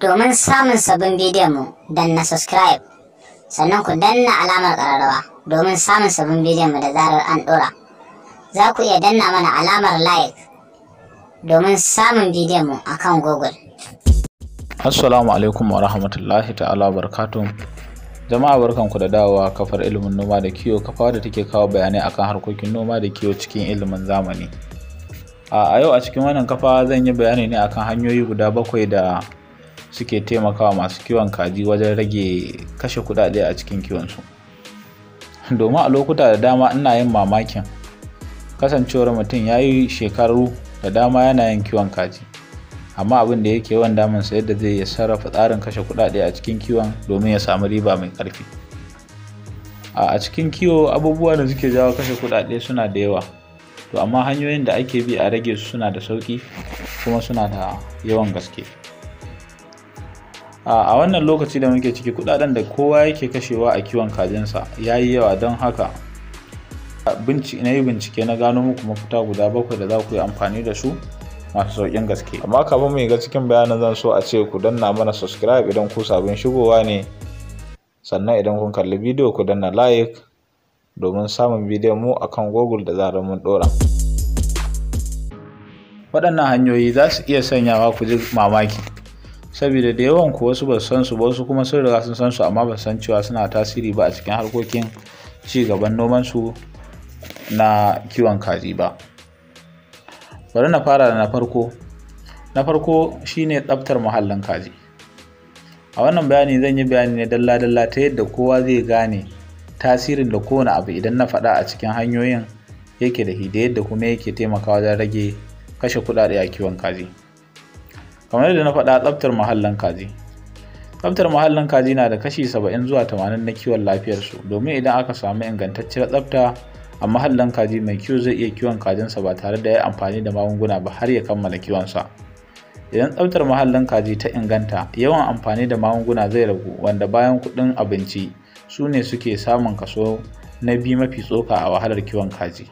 Domin samun sabbin bidiyon mu, danna subscribe, sannan ku danna alamar ƙararrawa domin samun sabbin bidiyon mu da zarar an ɗora. Za ku iya danna mana alamar like domin samun bidiyon mu akan Google. Assalamu alaikum wa rahmatullahi ta'ala barakatuh. Jama'a barkanku da dawowa kafar ilimin noma da kiwo, kafa da take kawo bayanai akan harkokin noma da kiwo cikin ilimin zamani. A yau a cikin wannan kafa zan yi bayani ne akan hanyoyi guda 7 da suke taimakawa masu kiwon kaji wajen rage kashe kuɗaɗe a cikin kiwonsu. Domin a lokuta da dama ina yin mamakin kasancewar mutum ya yi shekaru da dama yana yin kiwon kaji, amma abin da yake yawan damunsa yadda zai iya sarrafa tsarin kashe kuɗaɗe a cikin kiwon domin ya samu riba mai ƙarfi. A cikin kiwo abubuwan da suke jawo kashe kuɗaɗe suna da yawa, to amma hanyoyin da ake bi a rage su suna da sauƙi kuma suna da yawan gaske. A wannan lokaci da muke ciki, kuɗaɗen da kowa yake kashewa a kiwon kajinsa ya yi yawa, don haka na yi bincike na gano muku mafita guda 7 da za ku yi amfani da su masu sauƙin gaske. Amma kafin mu ga cikin bayanin, zan so a ce ku danna mana subscribe idan ku sabon shigowa ne, sannan idan kun kalli bidiyo ku danna like domin samun bidiyon mu akan Google da zarar mun ɗora. Waɗannan hanyoyi za su iya sanyawa ku ji mamaki, saboda da yawan ku wasu ba su san su ba, wasu kuma sun riga sun san su amma ba su san cewa suna tasiri ba a cikin harkokin ci gaban noman su na kiwon kaji ba. Bari na fara da na farko. Na farko shine tsaftar muhallin kaji. A wannan bayani zan yi bayani ne dalla-dalla ta yadda kowa zai gane tasirin da kowane abu idan na faɗa a cikin hanyoyin yake da da yadda kuma yake taimakawa wajen rage kashe kuɗaɗe a kiwon kaji. Kamar yadda na faɗa, tsaftar muhallin kaji. Tsaftar muhallin kaji na da kashi 70 zuwa 80 na kiwon lafiyarsu, domin idan aka samu ingantacciyar tsafta a muhallin kaji, mai kiwo zai iya kiwon kajinsa ba tare da ya amfani da magunguna ba har ya kammala kiwonsa. Idan tsaftar muhallin kaji ta inganta, yawan amfani da magunguna zai ragu, wanda bayan kuɗin abinci su ne suke samun kaso na biyu mafi tsoka a wahalar kiwon kaji.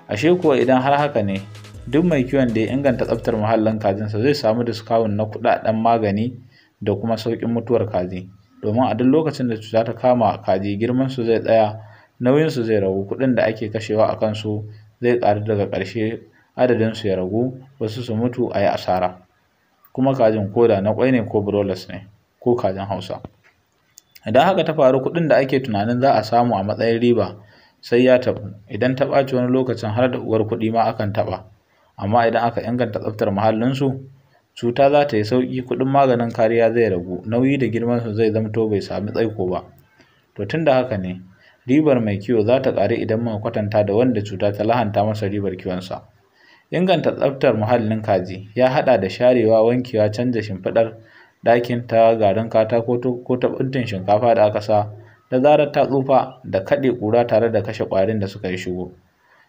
Ashe kuwa idan har haka ne, duk mai kiwon da ya inganta tsaftar muhallin kajinsa zai samu diskawun na kuɗaɗen magani da kuma sauƙin mutuwar kaji, domin a duk lokacin da cuta ta kama kaji, girman su zai tsaya, nauyinsu zai ragu, kuɗin da ake kashewa a kansu zai ƙaru, daga ƙarshe adadinsu ya ragu, wasu su mutu a yi asara. Kuma kajin koda na ƙwai ne ko broilers ne ko kajin Hausa. Idan haka ta faru, kuɗin da ake tunanin za a samu a matsayin riba sai ya taɓu. Idan ta ɓaci wani lokacin har da uwar kuɗi ma akan taɓa. Amma idan aka inganta tsaftar muhallinsu, cuta za ta yi sauƙi, kuɗin maganin kariya zai ragu, nauyi da girmansu zai zamto bai sami tsaiko ba. To tun da haka ne, ribar mai kiwo za ta ƙaru idan muka kwatanta da wanda cuta ta lahanta masa ribar kiwonsa. Inganta tsaftar muhallin kaji ya haɗa da sharewa, wankewa, canza shimfiɗar ɗakin ta garin katako ko ta ɓuntun shinkafa da aka sa da zarar ta tsufa, da kaɗe ƙura tare da kashe ƙwarin da suka yi shigo.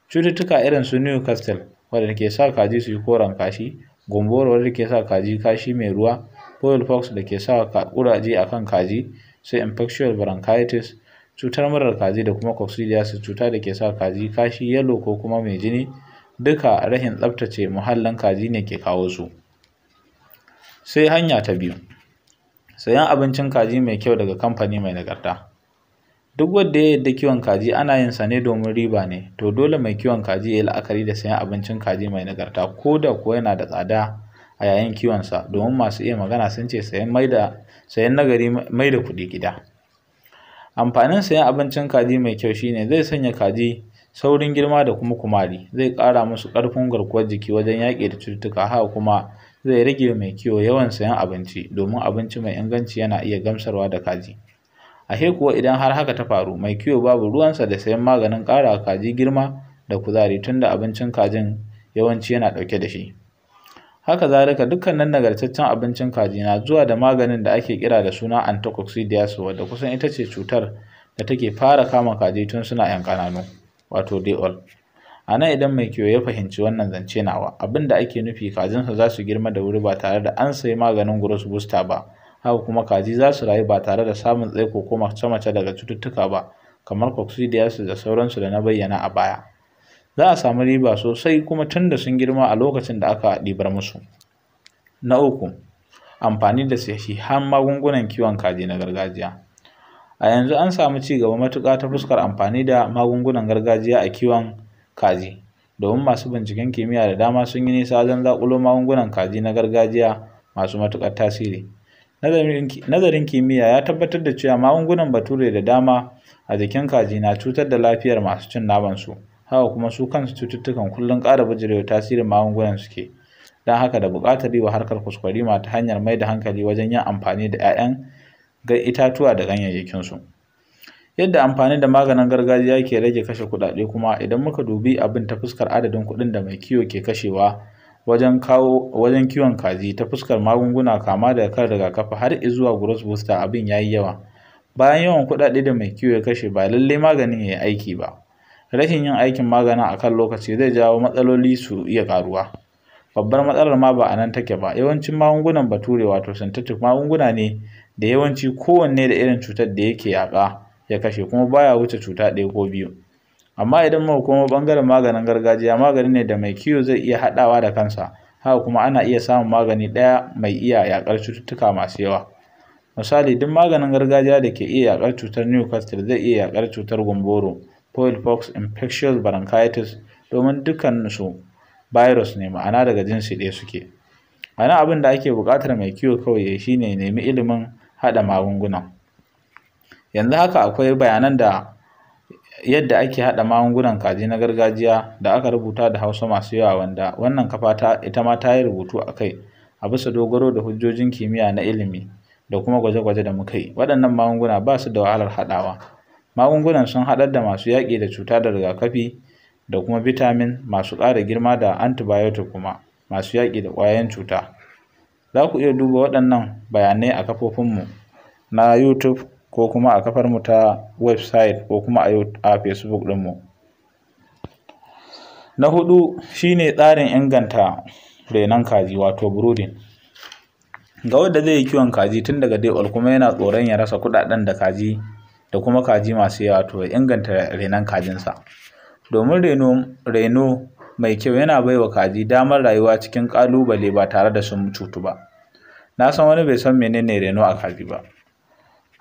Cututtuka irin su Newcastle wadda ke sa kaji su yi koren kashi, gumboro wadda ke sa kaji kashi mai ruwa, fowl pox da ke sa ƙuraje a kan kaji, sai infectious bronchitis, cutar murar kaji, da kuma coccidiosis, cuta da ke sa kaji kashi yalo ko kuma mai jini, duka rashin tsaftace muhallin kaji ne ke kawo su. Sai hanya ta biyu, sayan abincin kaji mai kyau daga kamfani mai nagarta. Duk wanda ya yarda kiwon kaji ana yin sa ne domin riba ne, to dole mai kiwon kaji ya yi la'akari da sayan abincin kaji mai nagarta ko da kuwa yana da tsada a yayin kiwonsa, domin masu iya magana sun ce sayan nagari mai da kuɗi gida. Amfanin sayan abincin kaji mai kyau shine zai sanya kaji saurin girma da kuma kumari, zai ƙara musu ƙarfin garkuwar jiki wajen yaƙi da cututtuka, haka kuma zai rage mai kiwo yawan sayan abinci, domin abinci mai inganci yana iya gamsarwa da kaji. Ashe kuwa idan har haka ta faru, mai kiwo babu ruwansa da sayan maganin ƙara kaji girma da kuzari, tunda abincin kajin yawanci yana ɗauke da shi. Haka zalika, dukkanin nagartaccen abincin kaji na zuwa da maganin da ake kira da suna anticoccidiasis, wadda kusan ita ce cutar da take fara kama kaji tun suna 'yan ƙananu, wato day old. A nan idan mai kiwo ya fahimci wannan zance nawa, abin da ake nufi kajinsa za su girma da wuri ba tare da an sayi maganin growth booster ba. Haka kuma kaji za su rayu ba tare da samun tsaiko ko mace-mace daga cututtuka ba kamar coccidiosis da sauransu da na bayyana a baya. Za a samu riba sosai kuma tun da sun girma a lokacin da aka ɗibar musu. Na uku, amfani da sahihan magungunan kiwon kaji na gargajiya. A yanzu an samu ci gaba matuƙa ta fuskar amfani da magungunan gargajiya a kiwon kaji, domin masu binciken kimiyya da dama sun yi nisa wajen zaƙulo magungunan kaji na gargajiya masu matuƙar tasiri. Nazarin kimiyya ya tabbatar da cewa magungunan bature da dama a jikin kaji na cutar da lafiyar masu cin namansu, haka kuma su kansu cututtukan kullum ƙara bijirewa tasirin magungunan suke. Don haka da buƙatar yi wa harkar kwaskwarima ta hanyar mai da hankali wajen yin amfani da 'ya'yan itatuwa da ganyayyakinsu. Yadda amfani da maganin gargajiya ke rage kashe kuɗaɗe kuma, idan muka dubi abin ta fuskar adadin kuɗin da mai kiwo ke kashewa wajen kiwon kaji ta fuskar magunguna kama daga kan rigakafi har izuwa growth booster, abin ya yi yawa. Bayan yawan kuɗaɗe da mai kiwo ya kashe, ba lallai maganin ya yi aiki ba. Rashin yin aikin maganin a kan lokaci zai jawo matsaloli su iya ƙaruwa. Babbar matsalar ma ba a nan take ba, yawancin magungunan bature wato synthetic magunguna ne da yawanci kowanne da irin cutar da yake yaƙa ya kashe, kuma baya wuce cuta ɗaya ko biyu. Amma idan muka komo ɓangaren maganin gargajiya, magani ne da mai kiwo zai iya haɗawa da kansa, haka kuma ana iya samun magani ɗaya mai iya yaƙar cututtuka masu yawa. Misali, duk maganin gargajiya da ke iya yaƙar cutar Newcastle zai iya yaƙar cutar gumboro, pox, infectious bronchitis, domin dukkansu virus ne, ma'ana daga jinsi ɗaya suke. A nan abin da ake buƙatar mai kiwo kawai ya yi shi ne ya nemi ilimin haɗa magungunan. Yanzu haka akwai bayanan da yadda ake haɗa magungunan kaji na gargajiya da aka rubuta da Hausa masu yawa, wanda wannan kafa ta ita ma ta yi rubutu a kai a bisa dogaro da hujjojin kimiyya na ilimi da kuma gwaje-gwaje da muka yi. Waɗannan magunguna ba su da wahalar haɗawa. Magungunan sun haɗar da masu yaƙi da cuta da rigakafi da kuma vitamin masu ƙara girma da antibiotic kuma masu yaƙi da ƙwayoyin cuta. Za ku iya duba waɗannan bayanai a kafofinmu na YouTube ko kuma a kafarmu ta website ko kuma a Facebook ɗinmu. Na huɗu shine tsarin inganta renon kaji wato brooding. Ga wanda zai yi kiwon kaji tun daga day all kuma yana tsoron ya rasa kuɗaɗen da kaji da kuma kaji masu yawa, to ya inganta renon kajinsa. Domin reno mai kyau yana baiwa kaji damar rayuwa cikin ƙalubale ba tare da sun cutu ba. Na san wani bai san menene reno a kaji ba.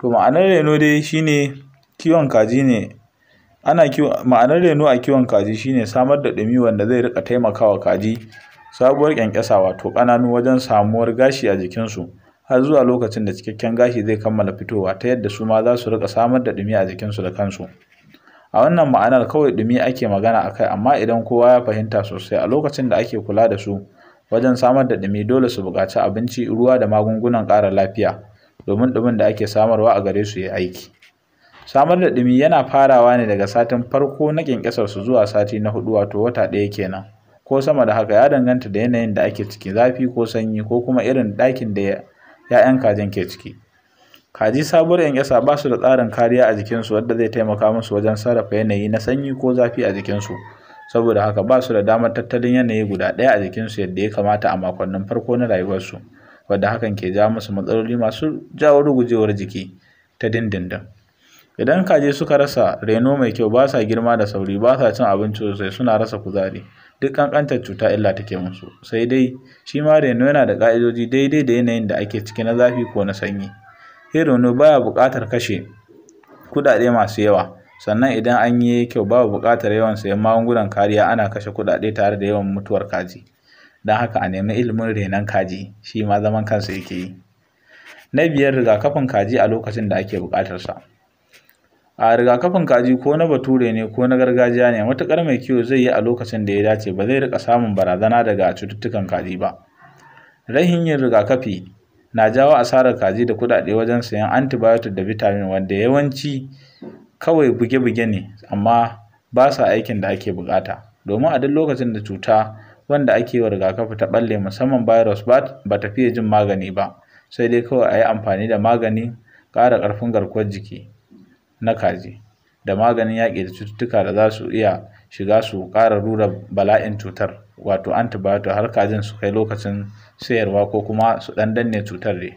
To ma'anar reno dai shine kiwon kaji ne ana ma'anar reno a kiwon kaji shine samar da ɗumi wanda zai riƙa taimakawa kaji sabuwar ƙyanƙyasa wato ƙananu wajen samuwar gashi a jikinsu har zuwa lokacin da cikakken gashi zai kammala fitowa, ta yadda su ma za su riƙa samar da ɗumi a jikinsu da kansu. A wannan ma'anar kawai ɗumi ake magana a kai, amma idan kowa ya fahimta sosai, a lokacin da ake kula da su wajen samar da ɗumi dole su buƙaci abinci, ruwa da magungunan ƙara lafiya domin ɗumin da ake samarwa a gare su ya yi aiki. Samar da ɗumi yana farawa ne daga satin farko na ƙyanƙyasar su zuwa sati na huɗu, wato wata ɗaya kenan, ko sama da haka, ya danganta da yanayin da ake ciki, zafi ko sanyi, ko kuma irin ɗakin da 'ya'yan kajin ke ciki. Kaji sabuwar ƙyanƙyasa ba su da tsarin kariya a jikinsu wanda zai taimaka musu wajen sarrafa yanayi na sanyi ko zafi a jikinsu. Saboda haka ba su da damar tattalin yanayi guda ɗaya a jikinsu yadda ya kamata a makonnin farko na rayuwarsu, wadda hakan ke jawo musu matsaloli masu jawo rugujewar jiki ta dindindin. Idan kaji suka rasa reno mai kyau, ba sa girma da sauri, ba sa cin abinci sosai, suna rasa kuzari. Duk ƙanƙantar cuta illa take musu. Sai dai shi ma reno yana da ƙa'idoji daidai da yanayin da ake ciki na zafi ko na sanyi. Yin reno baya buƙatar kashe kuɗaɗe masu yawa, sannan idan an yi kyau babu buƙatar yawan sayen magungunan kariya ana kashe kuɗaɗe tare da yawan mutuwar kaji. Don haka a nemi ilimin renon kaji, shi ma zaman kansa yake yi. Na biyar, rigakafin kaji a lokacin da ake buƙatarsa. A rigakafin kaji ko na bature ne ko na gargajiya ne, matuƙar mai kiwo zai yi a lokacin da ya dace, ba zai riƙa samun barazana daga cututtukan kaji ba. Rashin yin rigakafi na jawo asarar kaji da kuɗaɗe wajen sayen antibiotic da vitamin, wanda yawanci kawai buge-buge ne amma ba sa aikin da ake buƙata. Domin a duk lokacin da cuta wanda ake yi wa rigakafi ta ɓalle, musamman virus, ba ta fiye jin magani ba, sai dai kawai a yi amfani da maganin ƙara ƙarfin garkuwar jiki na kaji da maganin yaƙi da cututtuka da za su iya shiga su ƙara rura bala'in cutar, wato antibiotic, har kajin su kai lokacin sayarwa ko kuma su ɗan danne cutar dai.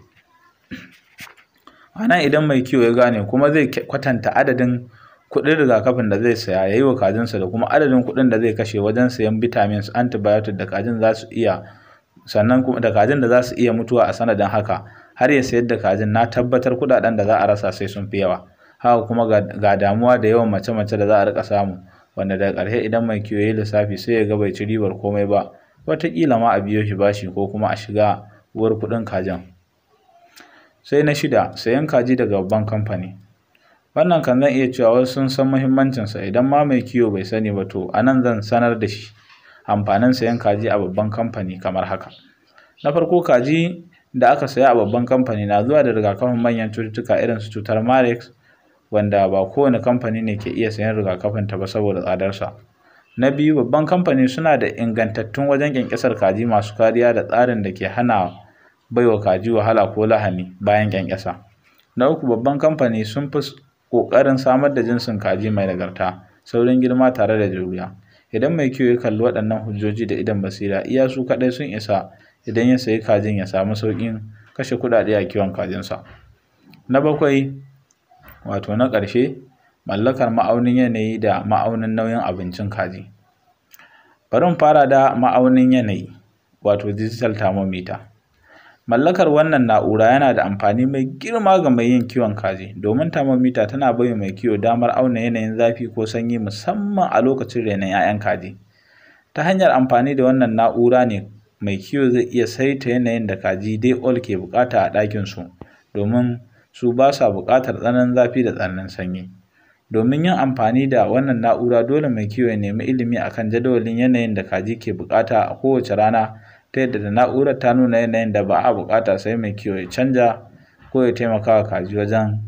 A nan idan mai kiwo ya gane kuma zai kwatanta adadin kuɗin rigakafin da zai saya ya yi wa kajinsa da kuma adadin kuɗin da zai kashe wajen sayen vitamins, antibiotic da kajin za su iya Sannan kuma da kajin da za su iya mutuwa a sanadin haka har ya sayar da kajin, na tabbatar kuɗaɗen da za a rasa sai sun fi yawa. Haka kuma ga damuwa da yawan mace-mace da za a rika samu, wanda daga ƙarshe idan mai kiwo ya lissafi sai ya ga bai ci ribar komai ba, wataƙila ma a biyo shi bashi ko kuma a shiga uwar kuɗin kajin. Sai na shida, sayan kaji daga babban kamfani. Wannan kan zan iya cewa wasu sun san muhimmancinsa, idan ma mai kiwo bai sani ba to a nan zan sanar da shi amfanin sayan kaji a babban kamfani kamar haka. Na farko, kaji da aka saya a babban kamfani na zuwa da rigakafin manyan cututtuka irin su cutar Marex, wanda ba kowane kamfani ne ke iya sayan rigakafin ta ba saboda tsadarsa. Na biyu, babban kamfani suna da ingantattun wajen ƙyanƙyasar kaji masu kariya da tsarin da ke hana baiwa kaji wahala ko lahani bayan ƙyanƙyasa. Na uku, babban kamfani sun fi ƙoƙarin samar da jinsin kaji mai nagarta, saurin girma tare da juriya. Idan mai kiwo ya kalli waɗannan hujjoji da idon basira, iya su kaɗai sun isa idan ya sayi kajin ya samu sauƙin kashe kuɗaɗe a kiwon kajinsa. Na bakwai, wato na ƙarshe, mallakar ma'aunin yanayi da ma'aunin nauyin abincin kaji. Bari mu fara da ma'aunin yanayi, wato digital thermometer. Mallakar wannan na'ura yana da amfani mai girma ga mai yin kiwon kaji, domin thermometer tana baiwa mai kiwo damar auna yanayin zafi ko sanyi musamman a lokacin renon 'ya'yan kaji. Ta hanyar amfani da wannan na'ura ne mai kiwo zai iya saita yanayin da kaji day all ke buƙata a ɗakinsu, domin su ba sa buƙatar tsananin zafi da tsananin sanyi. Domin yin amfani da wannan na'ura dole mai kiwo ya nemi ilimi akan jadawalin yanayin da kaji ke buƙata a kowace rana, ta yadda da na'urar ta nuna yanayin da ba a buƙata sai mai kiwo ya canja ko ya taimaka wa kaji wajen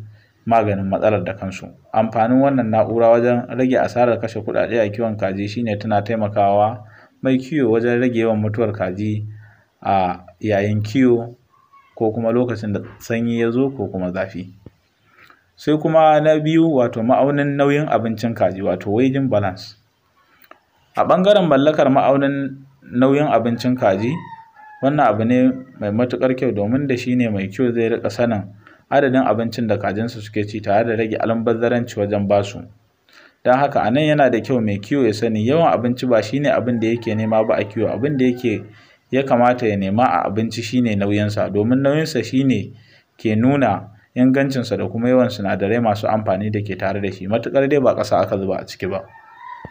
maganin matsalar da kansu. Amfanin wannan na'ura wajen rage asarar kashe kuɗaɗe a kiwon kaji shine tana taimakawa mai kiwo wajen rage yawan mutuwar kaji a yayin kiwo ko kuma lokacin da sanyi ya zo ko kuma zafi. Sai kuma na biyu, wato ma'aunin nauyin abincin kaji, wato weighing balance. A ɓangaren mallakar ma'aunin nauyin abincin kaji, wannan abu ne mai matuƙar kyau, domin da shi ne mai kiwo zai riƙa sanin adadin abincin da kajinsa suke ci tare da rage almubazzaranci wajen basu. Don haka a nan yana da kyau mai kiwo ya sani yawan abinci ba shine abin da yake nema ba a kiwo, abin da yake ya kamata ya nema a abinci shine nauyinsa, domin nauyinsa shine ke nuna ingancinsa da kuma yawan sinadarai masu amfani da ke tare da shi, matuƙar dai ba ƙasa aka zuba a ciki ba.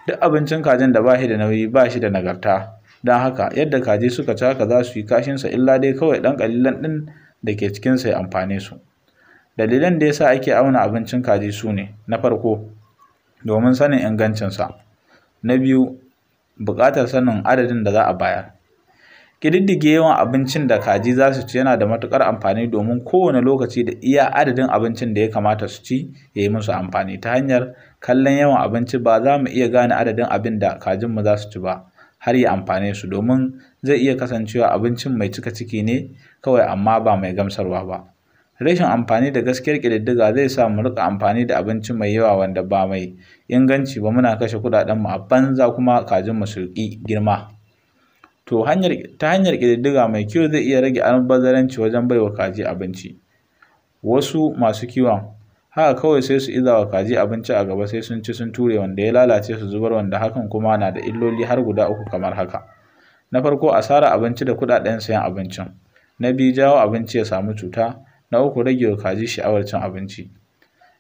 Duk abincin kajin da ba shi da nauyi ba shi da nagarta. Don haka yadda kaji suka ci haka za su yi kashinsa, illa dai kawai ɗan ƙalilan ɗin da ke cikinsa ya amfane su. Dalilan da ya sa ake auna abincin kaji su ne: na farko, domin sanin ingancinsa. Na biyu, buƙatar sanin adadin da za a bayar. Ƙididdige yawan abincin da kaji za su ci yana da matuƙar amfani, domin kowane lokaci da iya adadin abincin da ya kamata su ci ya yi musu amfani. Ta hanyar kallon yawan abinci ba za mu iya gane adadin abin da kajinmu za su ci ba har ya amfane su, domin zai iya kasancewa abincin mai cika ciki ne kawai amma ba mai gamsarwa ba. Rashin amfani da gaskiyar ƙididdiga zai sa mu riƙa amfani da abinci mai yawa wanda ba mai inganci ba, muna kashe kuɗaɗenmu a banza kuma kajinmu su ƙi girma. To ta hanyar ƙididdiga mai kiwo zai iya rage almubazzaranci wajen baiwa kaji abinci. Wasu masu kiwon haka kawai sai su iza wa kaji abinci a gaba sai sun ci sun ture, wanda ya lalace su zubar, wanda hakan kuma na da illoli har guda uku kamar haka. Na farko, asarar abinci da kuɗaɗen sayan abincin. Na biyu, jawo abinci ya samu cuta. Na uku, rage wa kaji sha'awar cin abinci.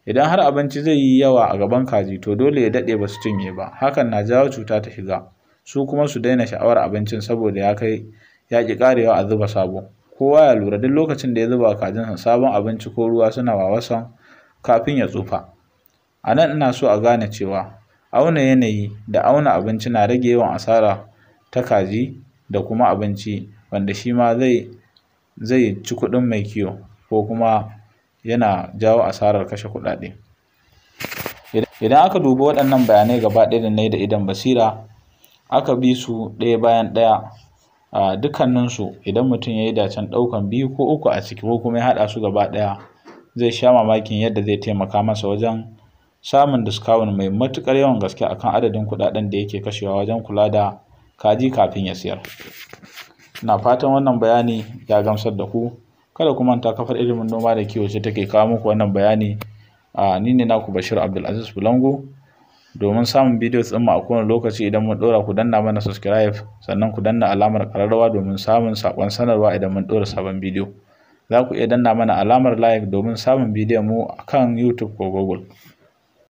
Idan har abinci zai yi yawa a gaban kaji to dole ya daɗe ba su cinye ba, hakan na jawo cuta ta shiga, su kuma su daina sha'awar abincin saboda ya kai ya ƙi ƙarewa a zuba sabo. Kowa ya lura duk lokacin da ya zuba kajinsa sabon abinci ko ruwa suna wawasan kafin ya tsufa. A nan ina so a gane cewa auna yanayi da auna abinci na rage yawan asara ta kaji da kuma abinci, wanda shi ma zai ci kuɗin mai kiwo ko kuma yana jawo asarar kashe kuɗaɗe. Idan aka dubi waɗannan bayanai gaba ɗaya da na yi da idon basira, aka bi su ɗaya bayan ɗaya, a dukkaninsu idan mutum ya yi dacen ɗaukan biyu ko uku a ciki ko kuma ya haɗa su gaba ɗaya, zai sha mamakin yadda zai taimaka masa wajen samun discount mai matuƙar yawan gaske akan adadin kuɗaɗen da yake kashewa wajen kula da kaji kafin ya siyar. Ina fatan wannan bayani ya gamsar da ku. Kada ku manta, kafar ilimin noma da kiwo ce take kawo muku wannan bayani. Ni ne naku Bashir Abdulaziz Bulango. Domin samun videos ɗinmu a kowane lokaci idan mun ɗora, ku danna mana subscribe, sannan ku danna alamar ƙararrawa domin samun saƙon sanarwa idan mun ɗora sabon bidiyo. Za ku iya danna mana alamar like domin samun bidiyon mu akan YouTube ko Google.